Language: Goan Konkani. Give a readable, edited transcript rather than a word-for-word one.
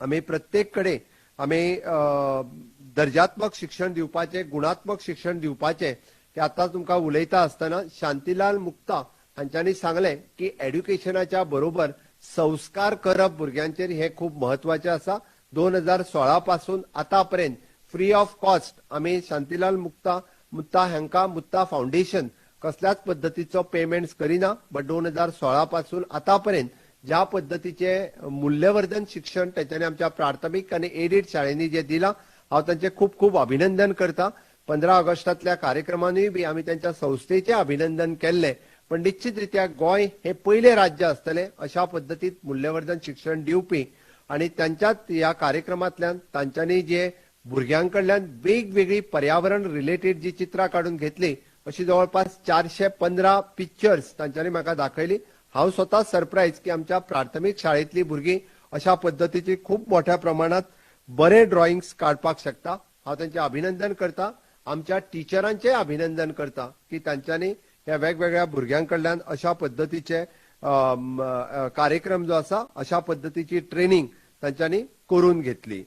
आमी प्रत्येक कडेन आमी दर्जात्मक शिक्षण दिवपाचें, गुणात्मक शिक्षण दिवपाचें की आतां तुमकां उलयता आसतना शांतीलाल मुक्ता हांच्यांनी सांगलें की एड्युकेशनाच्या बरोबर संस्कार करप भुरग्यांचेर हें खूब म्हत्वाचें आसा. 2016 पासून आतां पर्यंत फ्री ऑफ कॉस्ट आमी शांतीलाल मुक्ता मुत्ता हांकां मुत्ता फावंडेशन कसल्याच पद्दतीचो पेमेंट्स करिना, बट 2016 पासून आतां पर्यंत ज्या पद्दतीचे मूल्यवर्धन शिक्षण तेंच्यांनी आमच्या प्राथमीक आनी एडेड शाळेंनी जें दिलां, हांव तांचें खूब खूब अभिनंदन करता. 15 ऑगस्टांतल्या कार्यक्रमानूय बी आमी त्यांच्या संस्थेचें अभिनंदन केल्लें. पण निश्चित रित्या गोंय हें पयलें राज्य आसतलें अशा पद्दतीत मूल्यवर्धन शिक्षण दिवपी आनी तांच्याच ह्या कार्यक्रमांतल्यान तांच्यांनी जे भुरग्यां कडल्यान वेगवेगळी पर्यावरण रिलेटेड जी चित्रां काडून घेतली अशी जवळपास 415 पिक्चर्स तांच्यांनी म्हाका दाखयली. हांव स्वता सरप्रायज की आमच्या प्राथमीक शाळेंतली भुरगीं अशा पद्दतीची खूब मोठ्या प्रमाणात बरे ड्रॉइंग्स काडपाक शकता. हांव तांचें अभिनंदन करता, आमच्या टिचरांचें अभिनंदन करता की तांच्यांनी ह्या वेगवेगळ्या भुरग्यां कडल्यान अशा पद्दतीचे कार्यक्रम जो आसा अशा पद्दतीची ट्रेनिंग तांच्यांनी करून घेतली.